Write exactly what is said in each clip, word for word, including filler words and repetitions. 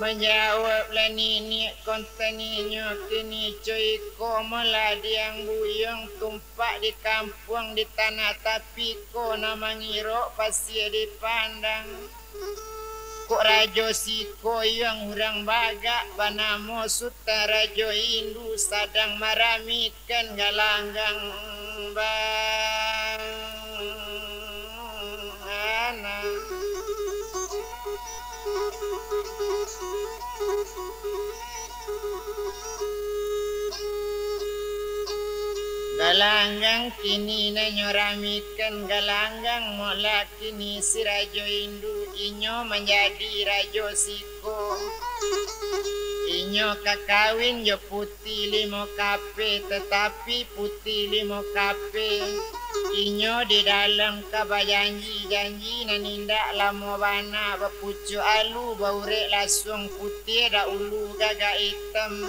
Manjawablah niniak kontan inyo, kini co iko, molah diang buyuang tumpak di kampuang di tanah tapi ko, nan mangirok pasia dipandang. Kok rajo siko yuang urang bagak, banamo Sutan Rajo Indu, sadang marami kan galanggang bana. Galanggang kini nan nyo ramikan, galanggang molak kini si Rajo Indu, inyo manjadi rajo siko. Inyo ka kawin jo Puti Limo Kape, tatapi Puti Limo Kape, inyo di dalam ka bajanji, janji nan indak lamo bana, bapucuak alu, baurek lasuang, putiah daulu gagak itam,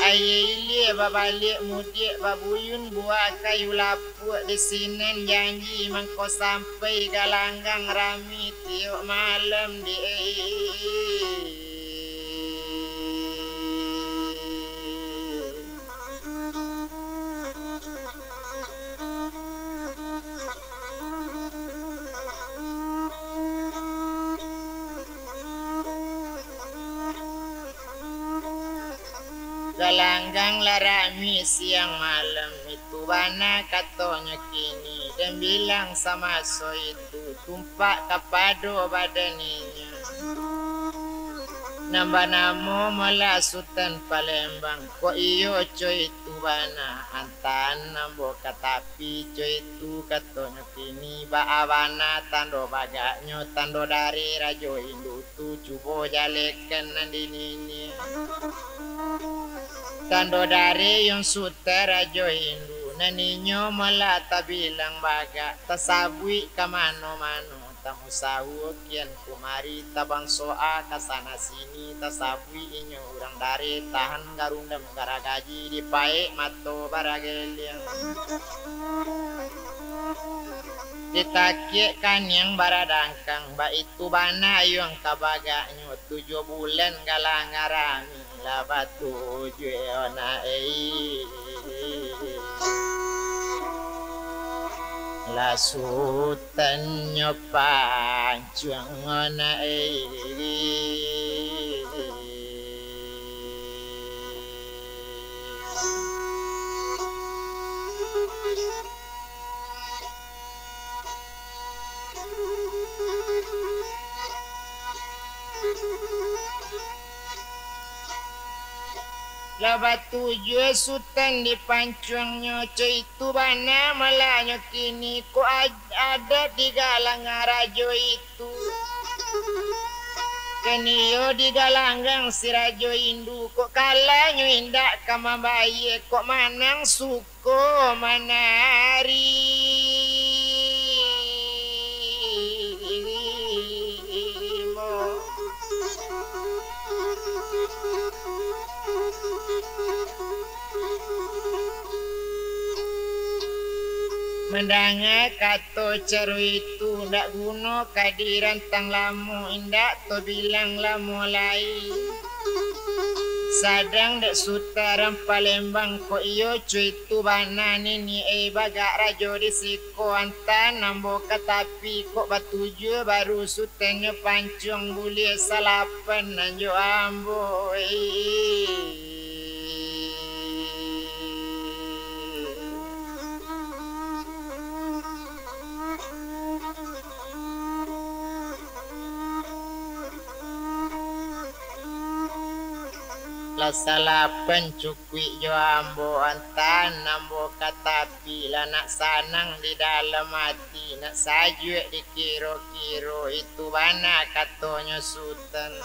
aia ilia babaliak mudiak, babuyun buah kayu lapuak, di sinan janji mangko sampai, galanggang rami tiok malam di Galanggang lah rami siang malam, itu bana katonyo kini, den bilang samaso itu, tumpak kapado badan inyo. Nan banamo malah Sutan Palembang, kok iyo co itu bana, antaan ambo ka tapi co itu, katonyo kini, baa bana tando bagaknyo, tando dareh Rajo Indu tu, cubo jalekan nan di niniak. Tando dareh Yuang Sutan Rajo Indu, nan inyo malah tabilang bagak, tasabuik ka mano-mano, tamusahuakan kumari, tabangsoa ka sana sini, tasabuik inyo urang dareh, tahan garundam garagaji, dipaek mato barageliang, ditakiak kaniang baradangkang, baitu bana yuang ka bagaknyo, tujuah bulan galanggang rami, lah batujuah anak, eh. Lah Sutan nyo pancuang anak, eh. Lah batujuah Sutan dipancuangnyo, co itu bana malahnyo kini, kok ad-, adat digalanggang rajo itu. Kan iyo digalanggang si Rajo Indu, kok kalahnyo indak ka mambayia, kok manang su-, ko manarimo. Mandanga kato caro itu, ndak guno ka dirantang lamo, indak tobilang lamo lai. Sadang dek Sutan Palembang, kok iyo co itu bana niniak, eh, bagak rajo di siko, antaan ambo ka tapi, kok batujuah baru Sutannyo pancuang, buliah salapan nan jo ambo, eh. Lah salapan cukuik jo ambo, antaan ambo ka tapi, lah nak sanang di dalam ati, nak sajuak dikiro-kiro, itu bana katonyo Sutan.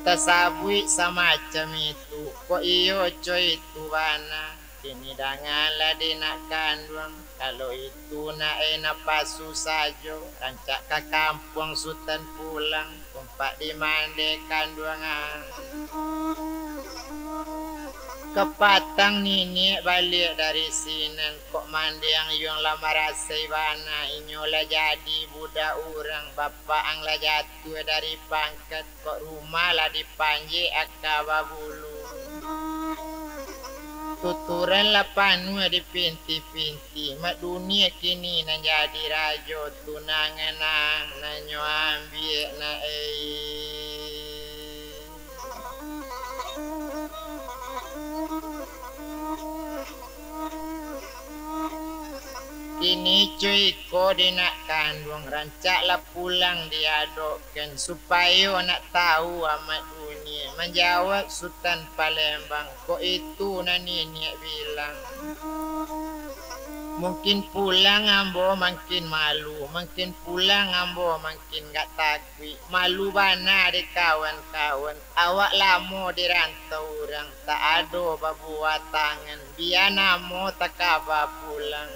Tasabuik samacam itu, kok iyo co itu bana. Kini dangalah dek nak kanduang, kalau itu nak, eh, napasu sajo, rancak ka kampuang Sutan pulang, tumpak di mandeh kanduang, ah. Kapatang niniak baliak dari sinan, kok mandiang yuang lah marasai bana, inyo lah jadi budak urang, bapak ang lah jatuah dari pangkat, kok rumah lah dipanjek aka babulu. Tuturan lah panuah dipinti-pinti, mak dunia kini nan jadi rajo, tunangan ang nan nyo ambiak na ei. Kini co iko di nak kanduang, rancak lah pulang diadokkan, supayo nak tahu amak dunia. Manjawab Sutan Palembang, kok itu nan niniak bilang. Mungkin pulang ambo mangkin malu, mungkin pulang ambo mangkin gak takuik. Malu bana dek kawan-kawan, awak lamo di rantau urang, tak ado babuah tangan, bia namo takaba pulang.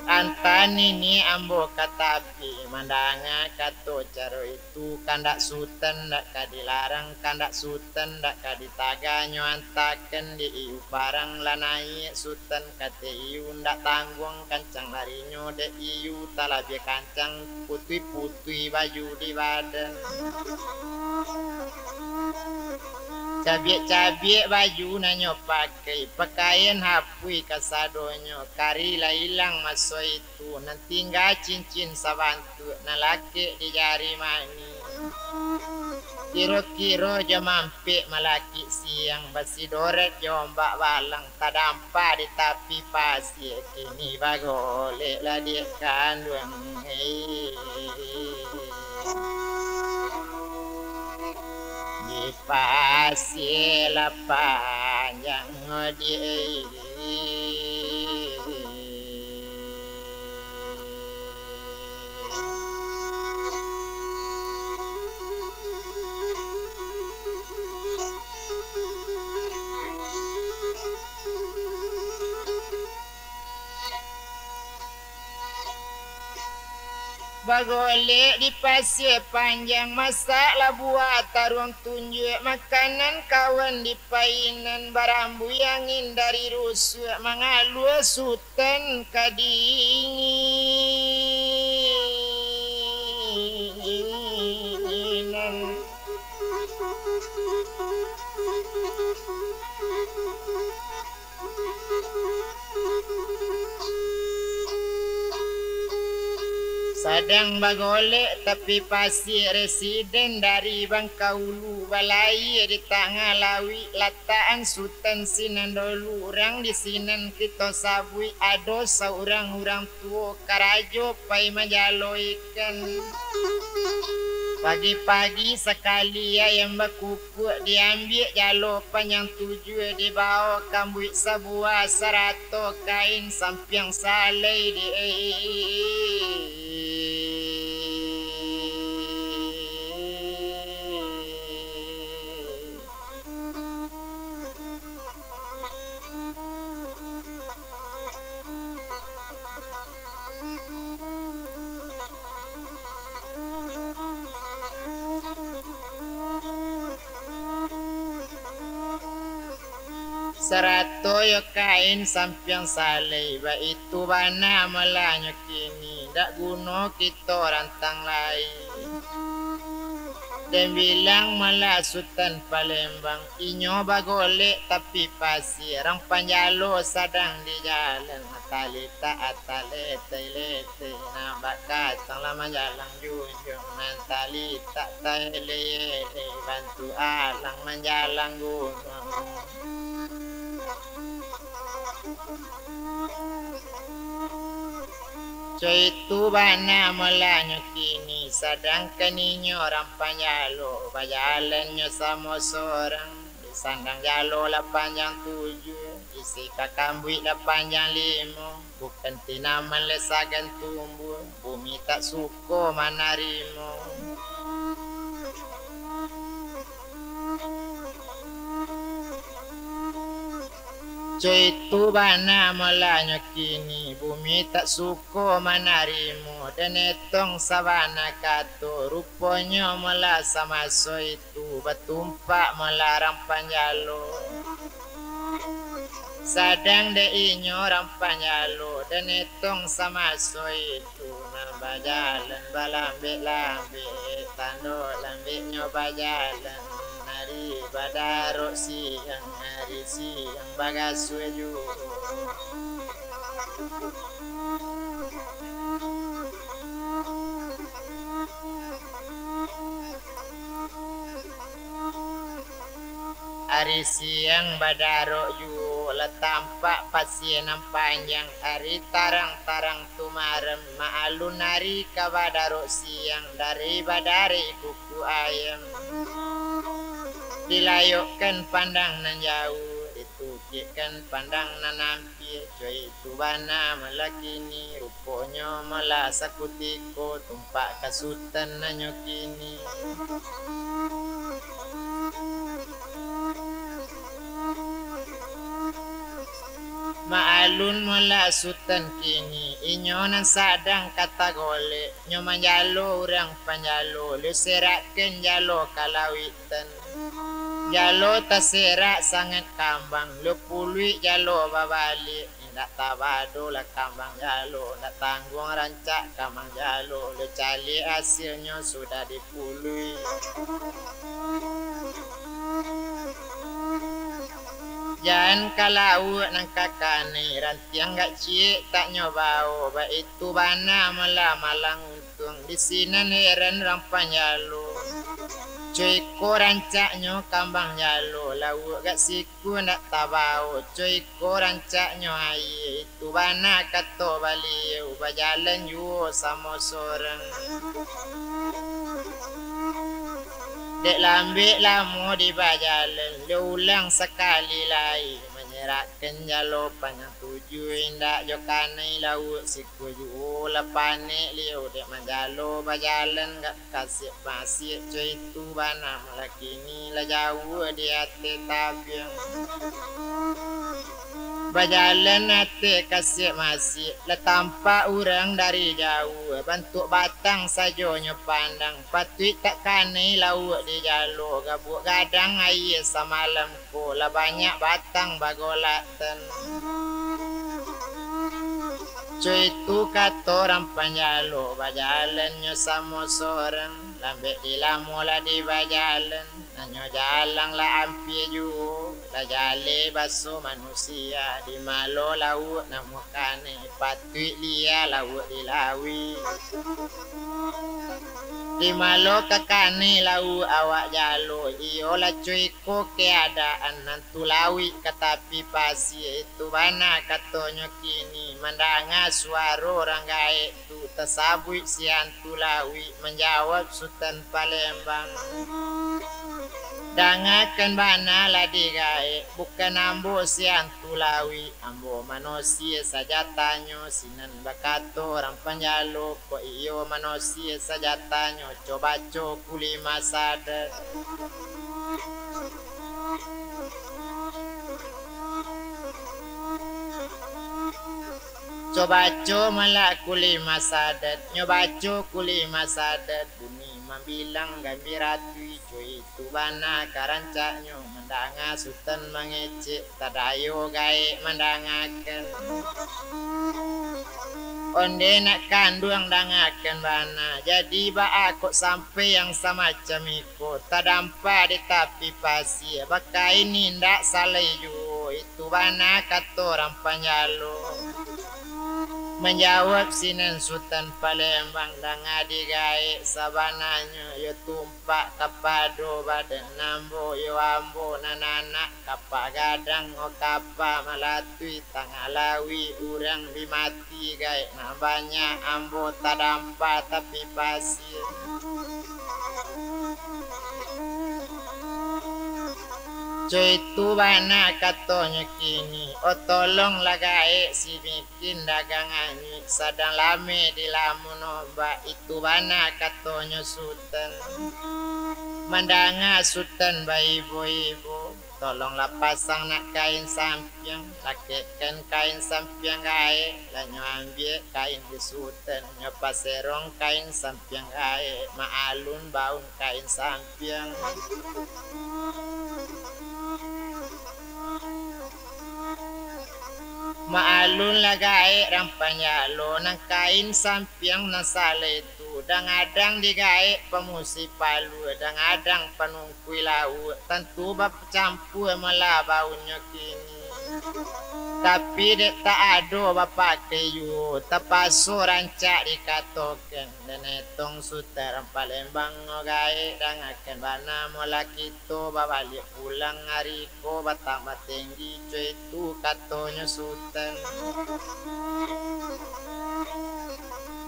Anta niniak ambo ka tapi, mandanga kato caro itu, kandak Sutan dak ka dilarang, kandak Sutan dak ka ditaga, nyo antakan di iyu parang lah naiak Sutan ka T I U, ndak tangguang kancang larinyo, dek iyu talabiah kancang, putuih-putuih baju di badan. Cabiak-cabiak baju nan nyo pakai, pakaian hapuih kasadonyo, kari lah ilang maso itu, nan tingga cincin sabantuak, nan lakek di jari manih. Kiro-kiro jo mampek malakik siang, basidoret jo ombak balang, tadampa di tapi pasia, kini bagolek lah diak kanduang. Di pasia lah panjang diak. Bagolek di pasia panjang, masak lah buah taruang tunjuak, makanan kawan dipainan, barambui angin dari rusuak, mangalua Sutan kadinginan. Sadang bagolek tapi pasia, residen dari Bangkaulu, balayia di tangah lauik, latakan Sutan sinan dolu, urang di sinan kito sabuik, ado saurang urang tuo, karajo pai manjalo ikan. Pagi-pagi sakali ayam bakukuak, diambiak jalo panjang tujuah, dibao kambuik sabuah, sarato kain sampiang salai di. Sarato jo kain sampiang salai, baitu bana malah nyo kini, dak guno kito rantang lai. Den bilang malah Sutan Palembang, inyo bagolek tapi pasia, rang panjalo sadang di jalan, talitak ateh leteh-leteh, nan bakacang lah manjalang junjuang, nan talitak taeleh-eleh, bantuak alang manjalang gunuang. Co itu bana malah nyo kini, sadangkan inyo rang panjalo, bajalan nyo samo sorang, di sandang jalo lah panjang tujuah, di sikak kambuik lah panjang limo, bukan tinaman lai sagan tumbuah, bumi tak suko manarimo. Co itu bana malah nyo kini, bumi tak suko manarimo, den etong sabana kato, ruponyo malah samaso itu, batumpak malah rang panjalo. Sadang dek inyo rampang jalo, den etong samaso itu, nan bajalan balambek-lambek, tando lambeknyo bajalan, ari badarok siang, ari siang bagasuah juo. Ari siang badarok juo, lah tampak pasia nan panjang, ari tarang-tarang tu marem, maalun ari ka badarok siang, dari badarik kuku ayam. Dilayokkan pandang nan jauah, ditukikkan pandang nan ampia, cuy. Tu bana malah kini, ruponyo malah sakutiko, tumpak ka Sutan nanyo kini. Maalun malah Sutan kini, inyo nan sadang ka tagolek, nyo manjalo urang panjalo, lo serakkan jalo ka lauik tan. Jalo taserak sangat kambang, lo puluik jalo babaliak. Indak tabado lah kambang jalo, indak tangguang rancak kambang jalo, lo caliak asilnyo sudah dipului. Jan ka lauak nan ka kanai, rantiang gak ciek tak nyo bao, baitu bana malah malang untuang, di sinan heran rampang jalo. Cuy ko rancaknyo kambang jalo, lauak gak siku ndak tabao, cuy ko rancaknyo aia, itu bana kato Baliau, bajalan juo samo sorang. Dek lambek lamo di bajalan, lo ulang sakali lai, manyerakkan jalo panjang tujuah indak jo kanai lauak, siku juo lah panek liau, dek manjalo bajalan gak kasiak masiak, cuy tu bana malah kini lah jauah di ateh tabiang. Bajalan ateh kasiak masiak, lah tampak urang dari jauah, bantuak batang sajo nyo pandang, patuik tak kanai lauak di jalo, gabuak gadang aia samalam ko, lah banyak batang bagolak tan. Cuy tu kato rampang jalo, bajalannyo samo sorang, lambek di lamo lah di bajalan, nanyo jalang lah ampia juo, lah jaleh baso manusia, di malo lauak namo kanai, patuik lia lauak di lauik. Di malo ka kanai lauak awak jalo, iyolah cuy ko keadaan nan tu lauik ka tapi pasia, itu bana katonyo kini, mandanga suaro urang gaek tu, tasabuik si antu lauik, manjawab Sutan Palembang. Dangakan bana lah di gaek, bukan ambo si antu lauik, ambo manosia sajatanyo, sinan bakato rampang jalo, kok iyo manosia sajatanyo, co baco kuli masadat. Co baco malah kuli masadat, nyo baco kuli masadat, bunyi mambilang gambira tui, cuy tu bana ka rancaknyo, mandanga Sutan mangecek, tadayo gaek mandangakan. Onde nak kanduang dangakan bana, jadi baa kok sampai yang samacam iko, tadampa di tapi pasia, bakain indak salai juo, itu bana kato urang panjalo. Manjawab sinan Sutan Palembang, danga di gaek sabananyo, yo tumpak kapado badan ambo, yo ambo nan anak kapa gadang, o kapa malatui tangah lauik, urang bi mati gaek nan banyak, ambo tadampa tapi pasia. Cuy tu bana katonyo kini, o tolonglah gaek si miskin dagang anyuik, sadang lame di lamun ombak, itu bana katonyo Sutan. Mandanga Sutan baibo-ibo, tolonglah pasang nak kain sampiang, lakekkan kain sampiang gaek, lah nyo ambiak kain di Sutan, nyo paserong kain sampiang gaek, maalun baun kain sampiang. Maalun lah gaek rampang jalo, nan kain sampiang nan salai tu, dangadang digaek pamusi palua, dangadang panungkui lauak, tantu bacampua malah baunyo kini. Tapi dek tak ado bapakai juo, tapaso rancak dikatokan. Denetong Sutan Palembang no gaek, dangakan bana molah kito babaliak pulang ari ko batambah tenggi, co itu katonyo Sutan.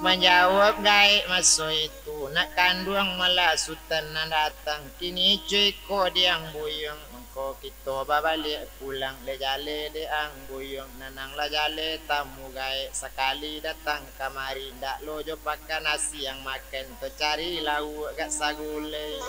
Manjawab gaek maso itu, nak kanduang malah Sutan nan datang, kini co iko diang buyuang, mangko kito babaliak pulang, lai jaleh dek ang buyuang, nan ang lah jaleh tamu gaek, sakali datang kamari, ndak lo jo pakan nasi ang makan, tacari lauak gak sagulai.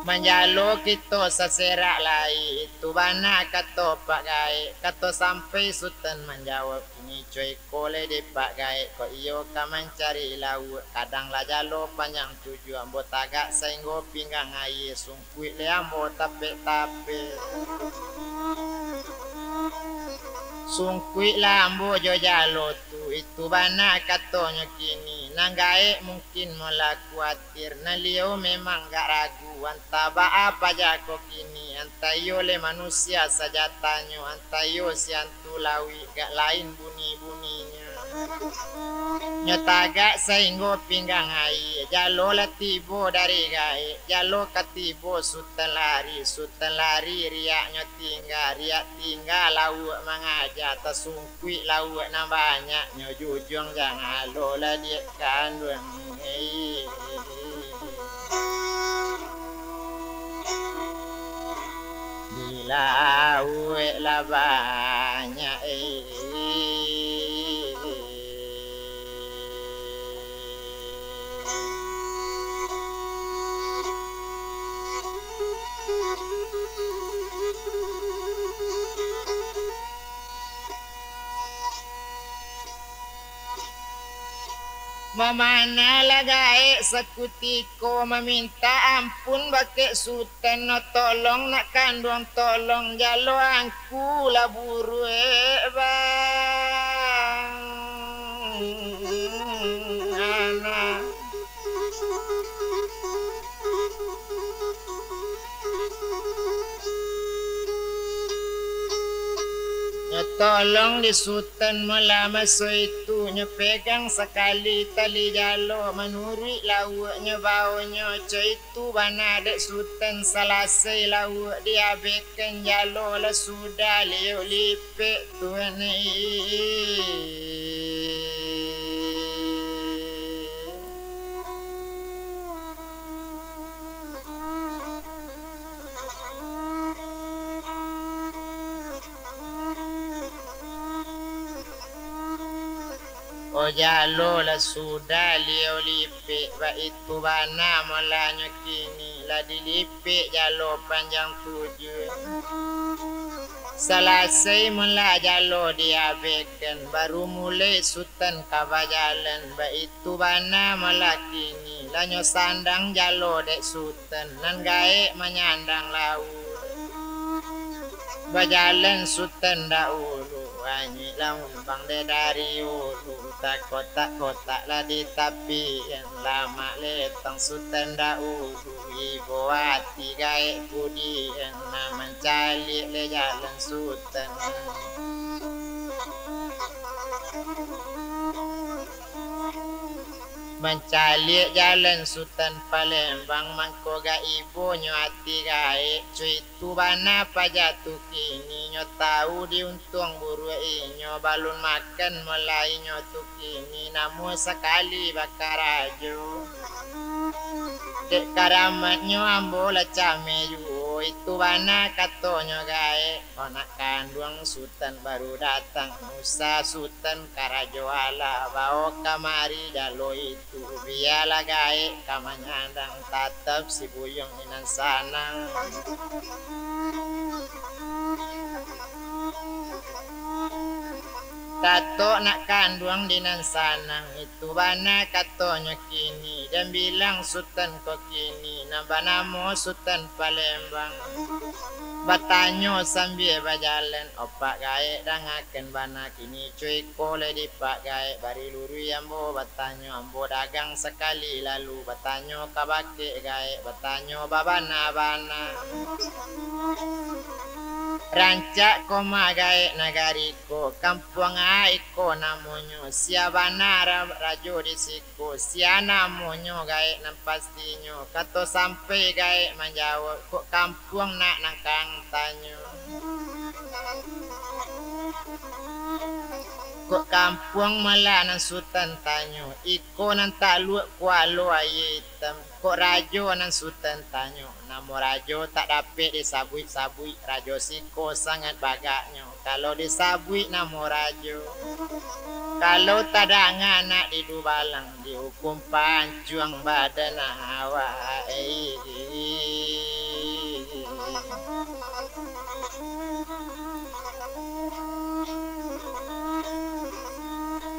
Manjalo kito saserak lai, itu bana kato Pak Gaek, kato sampai Sutan manjawab, kini co iko lai dek Pak Gaek, kok iyo ka mancari lauak, kadang lah jalo panjang tujuah, ambo tagak sainggo pinggang aia, sungkuik lai ambo tapek-tapek. Sungkuik lah ambo jo jalo tu, itu bana katonyo kini, nan gaek mungkin malah kuatir, nan liau memang gak ragu, antah baa paja ko kini, antah iyo lai manusia sajatanyo, antah iyo si antu lauik gak lain buni-buninyo. Nyo tagak sainggo pinggang aia, jalo lah tibo dari gaek, jalo ka tibo Sutan lari, Sutan lari riaknyo tingga, riak tingga lauak mangaja, tasungkuik lauak nan banyak, nyo jujuang jangalo lah diak kanduang. Di lauak lah banyak. Mamanalah gaek sakutiko, mamintak ampun bakeh Sutan, no tolong nak kanduang, tolong jalo angku lah buruak bana. Nyo tolong dek Sutan malah maso itu, nyo pegang sakali tali jalo, manuruik lauak nyo baonyo, co itu bana dek Sutan, salasai lauak diabekkan jalo, lah sudah liau lipek tu ni. Oh, jalo lah sudah liau lipek, baitu bana malah nyo kini, lah dilipek jalo panjang tujuah. Salasai malah jalo diabekkan, baru mulai Sutan ka bajalan, baitu bana malah kini, lah nyo sandang jalo dek Sutan. Sutan nan gaek manyandang lauak. Bajalan Sutan daulu, anyuik lah mumbang dek dari ulu, takotak-kotak lah di tapi, lamak letang Sutan daulu, ibo ati gaek pudian, nan mancaliak le jalan Sutan. Mancaliak jalan Sutan Palembang, mangko gak ibonyo ati gaek, cuitu bana paja tu kini, nyo tau diuntuang buruak inyo, balun makan malah inyo tu kini, namuah sakali bakarajo. Dek karamatnyo ambo lah cameh juo, itu bana katonyo gaek. Anak kanduang Sutan baru datang, Musa Sutan karajo alah, bao kamari jalo itu, bialah gaek ka manyandang, tatap si buyuang inan sanang. Tatok nak kanduang di nan sanang, itu bana katonyo kini, dan bilang Sutan ko kini, nan banamo Sutan Palembang. Batanyo sambia bajalan, opak gaek dangakan bana, kini co iko lai dipak gaek, bari luruih ambo batanyo, ambo dagang sakali lalu, batanyo ka bakeh gaek, batanyo babana-bana. Rancak ko mah gaek nagari ko, kampuang a iko namonyo, sia bana ra-, rajo di siko, sia namonyo gaek nan pastinyo, kato sampai gaek manjawab, kok kampuang nak nan kang tanyo. Kok kampuang malah nan Sutan tanyo, iko nan taluak Kualo Aia Itam. Kok rajo nan Sutan tanyo, namo rajo tak dapek disabuik-sabuik, rajo siko sangat bagaknyo. Kalau disabuik namo rajo, kalau tadanga anak di dubalang, diukum pancuang badan awak.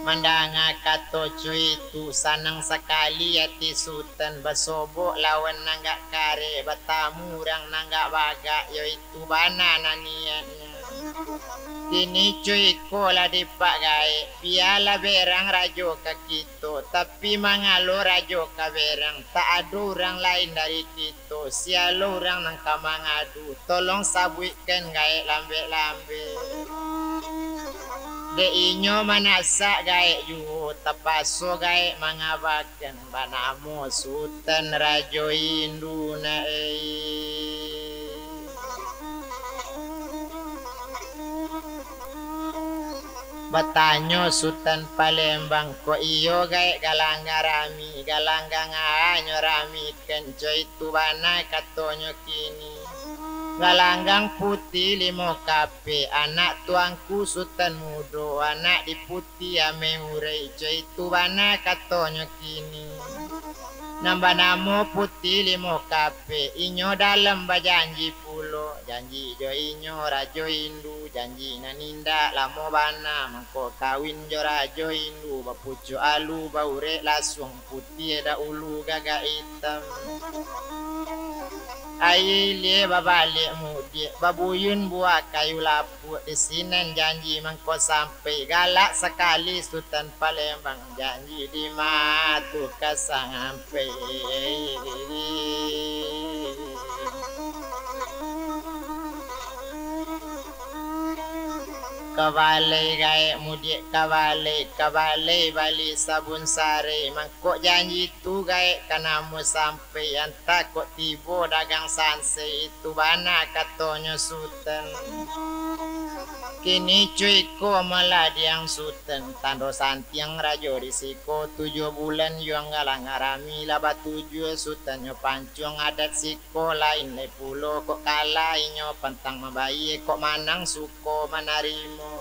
Mandanga kato co itu, sanang sakali ati Sutan, basobok lawan nan agak kareh, batamu urang nan agak bagak, yo itu bana nan niatnyo. Kini co iko lah dipak gaek, bialah berang rajo ka kito, tapi mangalo rajo ka berang, tak ado urang lain dari kito, sia lo urang nan ka mangadu, tolong sabuikkan gaek lambek-lambek. Dek inyo manasak gaek juo, tapaso gaek mangabakan, banamo Sutan Rajo Indu na ei. Batanyo Sutan Palembang, kok iyo gaek galanggang rami, galanggang a nyo ramikan, co itu bana katonyo kini. Galanggang putiah limo kapeh, anak tuanku Sutan Mudo, anak di putiah ameh urai, co itu bana katonyo kini. Nan banamo putiah limo kapeh, inyo dalam bajanji pulo, janji jo inyo Rajo Indu, janji nan indak lamo bana, mangko kawin jo Rajo Indu, bapucuak alu, baurek lasuang, putiah daulu gagak itam. Aia ilia babaliak mudiak, babuyun buah kayu lapuak, di sinan janji mangko sampai, galak sakali Sutan Palembang, janji di ma tu ka sampai. Ka balai gaek mudiak, ka balai, ka balai bali sabun sarai, mangko janji tu gaek ka namo sampai, antah kok tibo dagang sansai, itu bana katonyo Sutan. Kini co iko malah diang Sutan, tando santiang rajo di siko, tujuah bulan yuang galanggang rami lah batujuah, Sutannyo pancuang adat siko, lain lai pulo kok kalah inyo pantang mambayia, kok manang suko manarimo.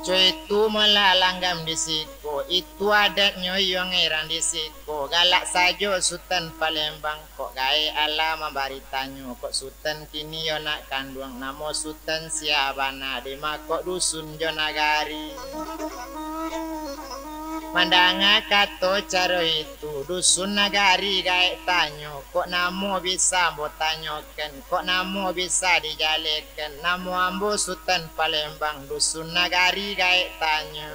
Co itu malah langgam di siko, itu adatnyo yuang erang di siko, galak sajo Sutan Palembang, kok gaek alah mambari tanyo, kok Sutan kini yo nak kanduang, namo Sutan sia bana, di ma kok dusun jo nagari. Mandanga kato caro itu, dusun nagari gaek tanyo, kok namo bisa ambo tanyokan, kok namo bisa dijalekan, namo ambo Sutan Palembang, dusun nagari gaek tanyo.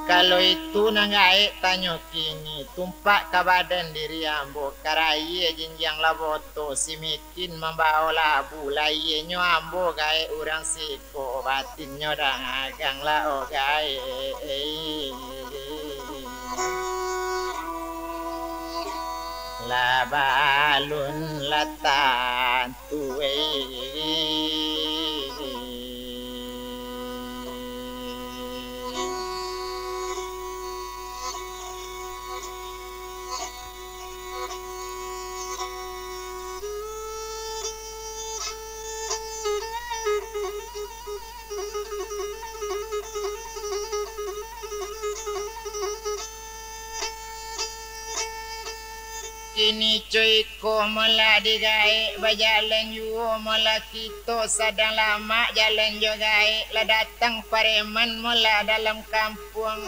Kalau itu nan gaek tanyo kini, tumpak ka badan diri ambo, karayia jinjiang lah boto, si miskin mambao labu, lahianyo ambo gaek urang siko, batinnyo dagang lah o gaek. Lah balun lah tantu, eh. Kini co iko malah digaek, bajalan juo malah kito, sadang lamak jalan jo gaek, lah datang pareman malah dalam kampuang.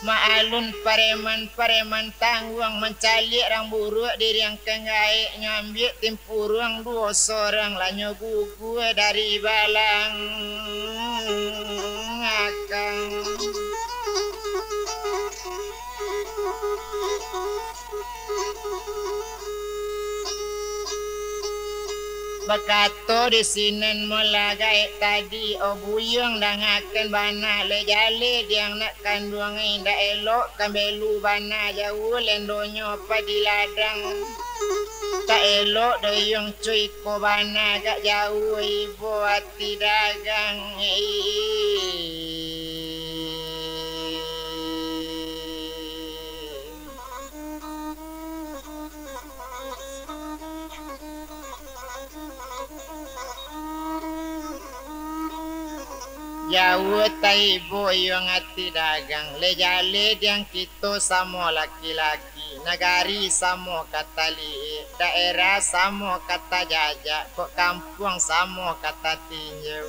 Maalun pareman-pareman tangguang, mancaliak rang buruak diriangkan gaek, nyo ambiak timpuruang duo sorang, lah nyo gugua dari balang akang. Bakato di sinan mula gaek tadi, "O buyuang, dangakan bana lai jaleh diang nak kanduang, indak elok kambelu bana jauah lendonyo padi ladang. Tak elok doh iyuang cuiko bana agak jauah ibo ati dagang." Jauah taibo iyuang ati dagang, lai jaleh diang kito samo laki-laki, nagari samo ka taliek, daerah samo ka tajajak, kok kampuang samo ka tatinjau.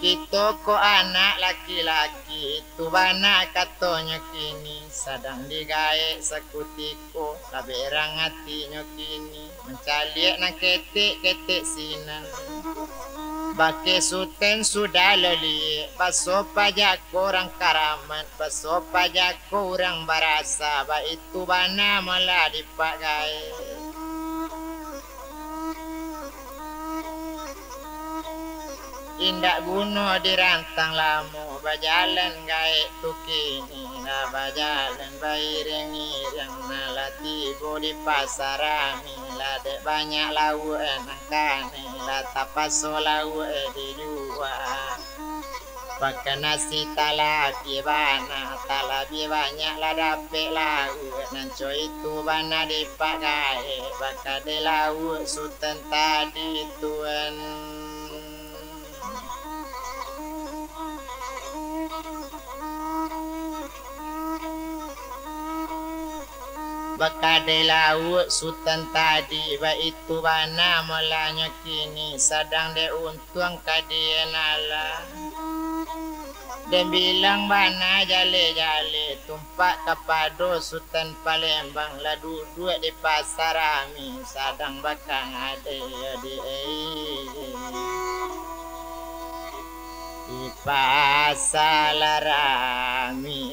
Kito ko anak laki-laki, tu bana katonyo kini, sadang digaek sakutiko, labiah rang atinyo kini, mancaliak nan ketek-ketek sinan. Bakeh Sutan sudah loliek, baso pajako rang karamat, baso pajako urang barasa, baitu bana malah dipak gaek. Indak guno dirantang lamo, bajalan gaek tu kini, lah bajalan bairiang-iriang, nah lah tibo di Pasar Rami, lah dek banyak lauak nan kanai, lah tapaso lauak dijua. Pakan nasi talabiah bana, talabiah banyak lah dapek lauak, nan co itu bana dipak gaek, bakadai lauak Sutan tadi tuan. Bakadai lauak Sutan tadi, baitu bana malah nyo kini, sadang dek un- tuang ka dian alah. Den bilang bana jaleh-jaleh, tumpak kapado Sutan Palembang, lah duduak di Pasar Rami, sadang bakang ade di, di Pasar Rami.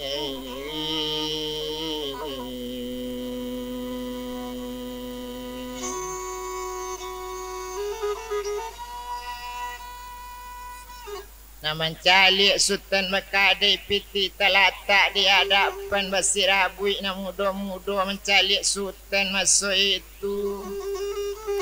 Nah, mancaliak Sutan bakadai pitih talatak di adapan, basirabuik nan mudo-mudo mancaliak Sutan maso itu.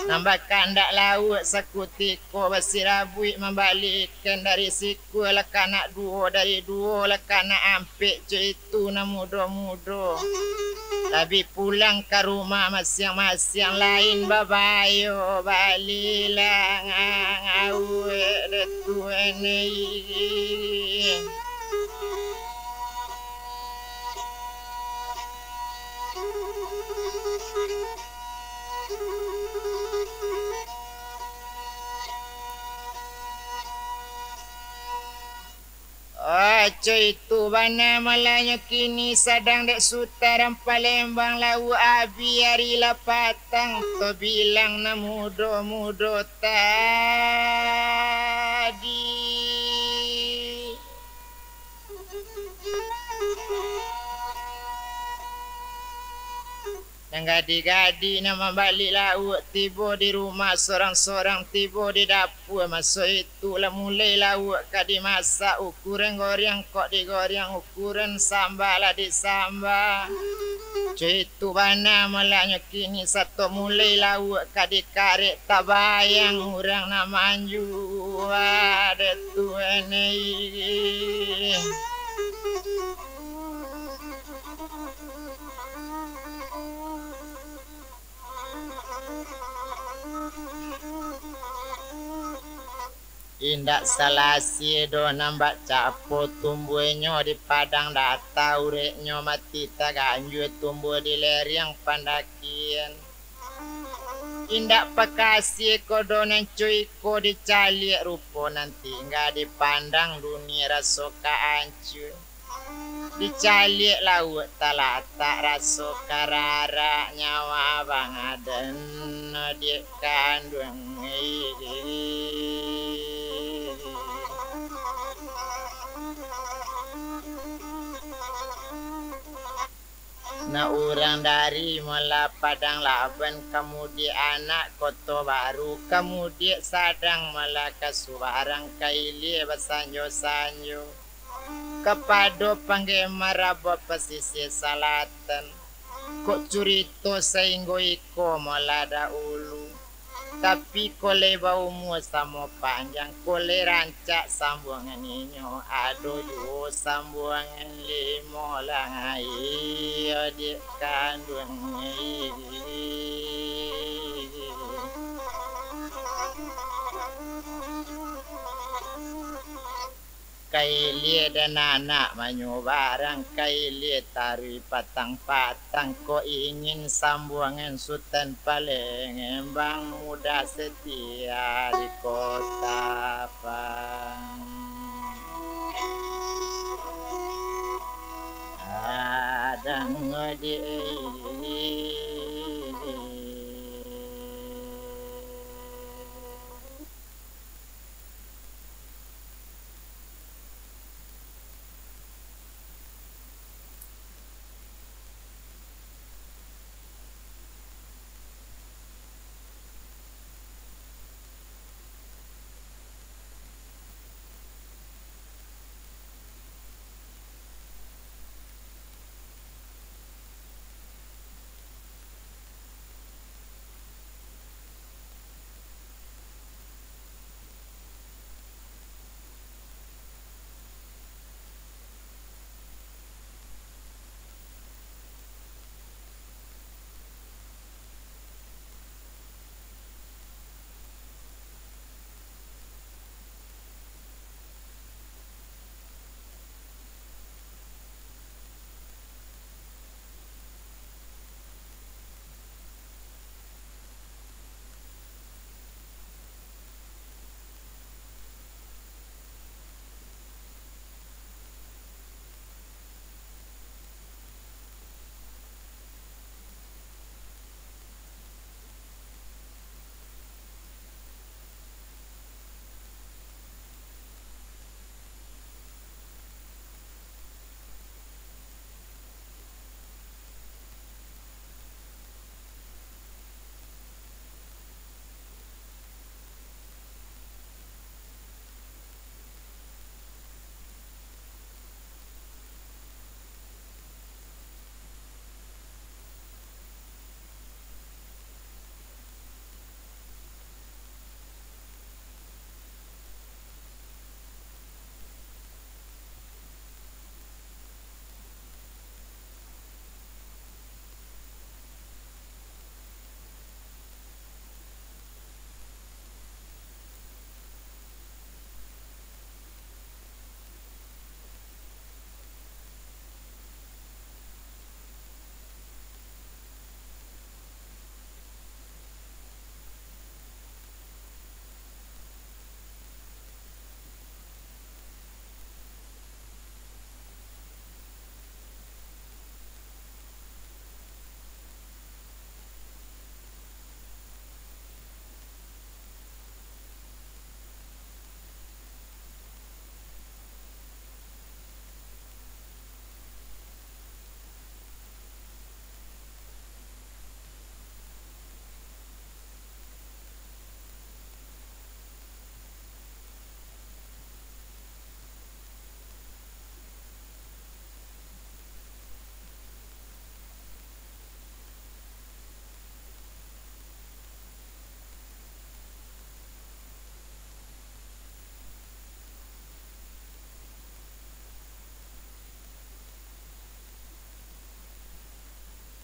Nan bakandak lauak sakutiko, basirabuik mambalikan dari sikua lah ka anak duo, dari duo lah ka anak ampek, co itu nan mudo-mudo. Lah bi pulang ka rumah masiang-masiang, lain babayo balilang awek dek tuan. Aco itu bana malah nyo kini, sadang dek Sutan Palembang lauak abih ari lah patang, tabilang nan mudo-mudo tadi. Nan gadih-gadih nan mambali lauak, tibo di rumah sorang-sorang, tibo di dapua. Maso itu lah mulai lauak ka dimasak, ukuran goreang kok digoreang, ukuran samba lah disamba. Co itu bana malah nyo kini, sato mulai lauak ka dikarek, tabayang urang nan manjua dek tuan. Indak salasi doh nan bak capo, tumbuahnyo di padang data, ureknyo mati taganjua, tumbuah di lereng pandakian. Indak pakasi ko doh nan co iko dicaliak, rupo nan tingga dipandang, dunia raso ka ancua. Di caliak lauak talatak raso kararak nyawa Bang Aden, diak kanduang. Nak urang dari Muala Padang Laban, kamudiak anak Koto Baru, kamudiak sadang Muala Kasuarang, ka ilia basanjo-sanjo. Kapado panggemar Rabab Pasisia Salatan, kok curito sainggo iko Muala dahulu. Tapi kok lai baumua samo panjang, kok lai rancak sambuangan inyo, ado juo sambuangan limo lai, diak kanduang. Ka ilia den anak manyubarang, ka ilia taruih patang-patang, kok ingin sambuangan Sutan Palembang Muda Setia di Kota Pang. Adang di